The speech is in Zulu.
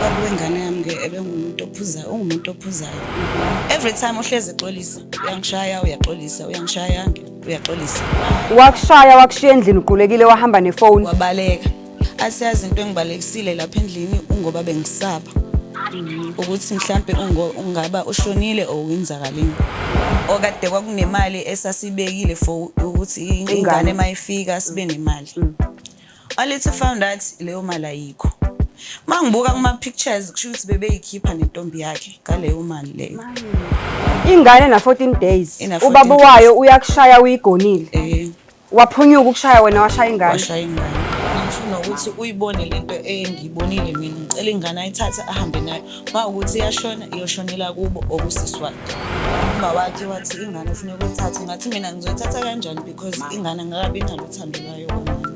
Ubaba wengane yami-ke ebengumuntu ophuzayo, ungumuntu ophuzayo. Every time uhlezi exolisa, uyangishaya, uyaxolisa, uyangishaya, uyaxolisa. Wakushaya wakushiya endlini uqulekile wahamba nefoni. Wabaleka. Asiyazi into engibalekisile lapha endlini ungoba bengisaba ukuthi mhlampe ungaba ushonile or wenzakaleni. Okade kwakunemali esasibekile for ukuthi ingane mayifika sibe nemali. Only to found out leyo mali ayikho. Mangibuka kuma pictures kusho ukuthi bebeyikhipha nentombi yakhe ngaleyo mali leyo. Ingane na 14 days. Ina 14 Ubaba days. wayo uyakushaya uyigonile. Waphunyuka ukushaya wena washaya ingane. Washaya ingane. Ngifuna ukuthi uyibone lento engiyibonile mina. Ngicela ingane ayithathe ahambe nayo. Uma ukuthi iyashona iyoshonela kubo okusisi wakhe. Uma wakhe wathi ingane ufuna ukuyithatha ngathi mina ngizoyithatha kanjani because ingane angakabi nalo uthando lwayo kwamanje.